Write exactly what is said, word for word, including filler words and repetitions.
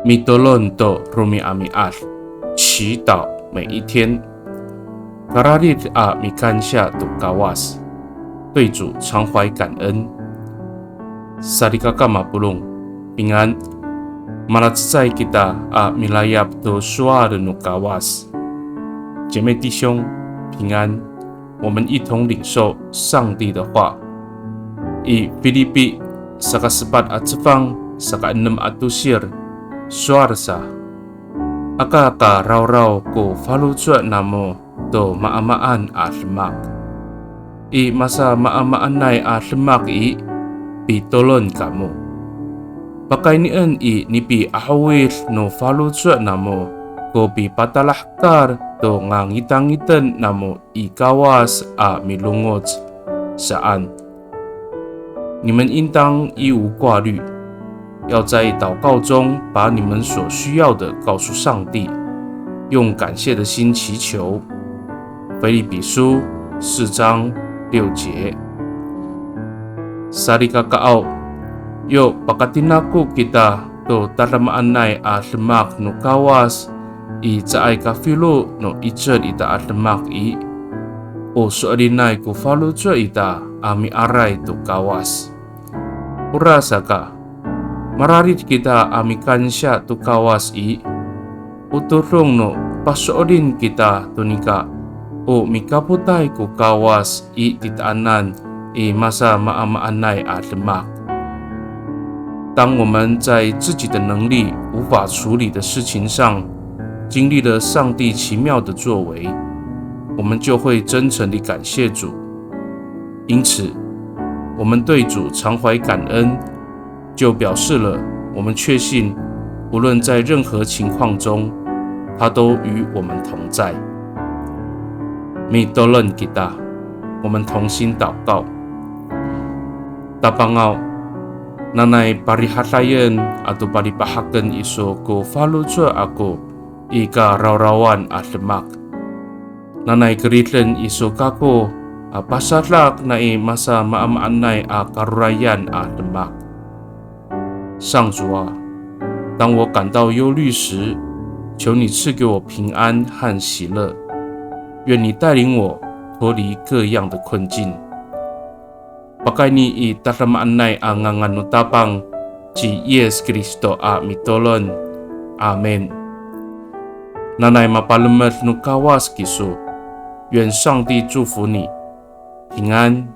Mitolon to romi'ami'ad, 祈祷每一天。Kararid a mikansiya to Kawas, 对主常怀感恩。Salikaka mapolong, 平安。Malacecay kita a milayap to sowal no Kawas. 姐妹弟兄，平安。我们一同领受上帝的话。I Filipi saka sepat a cefang saka enem a tosir, sowal sa, aka ka rawraw ko faloco' namo to maamaan a demak. I masamaamaanay a demak i, pitolon kamo. Pakaynien i nipi'ahowid no faloco' namo ko pipatalahekal to ngangitangiten namo i Kawas a milongoc saan. 你们应当一无挂虑，要在祷告中把你们所需要的告诉上帝，用感谢的心祈求。腓立比书四章六节。Salikakaaw, yo pakatinako kita to tadamaanay a demak no Kawas, i caay kafilo no icel ita a demak i, o so'elinay ko faloco' ita a miaray to Kawas. Orasaka, mararid kita a mikansiya to Kawas i, o todong no paso'elin kita to nika, o mikapotay ko Kawas i titaanan i masamaamaanay a demak. 当我们在自己的能力无法处理的事情上经历了上帝奇妙的作为，我们就会真诚地感谢主。因此，我们对主常怀感恩，就表示了我们确信，无论在任何情况中，他都与我们同在。Mitolon kita, 我们同心祷告。Tapangaw, nanay parihadayen ato palipahaken iso ko faloco' ako i karawrawan a demak. Nanay keriden iso kako a pasadak nai masamaamaanay a karorayan a demak. 上主啊，当我感到忧虑时，求你赐给我平安和喜乐。愿你带领我脱离各样的困境。Pakayni i tadamaanay a ngangan no Tapang ci Yis Kristo a mitolon. Amin. Nanay mapalemed no Kawas kiso. 愿上帝祝福你，平安。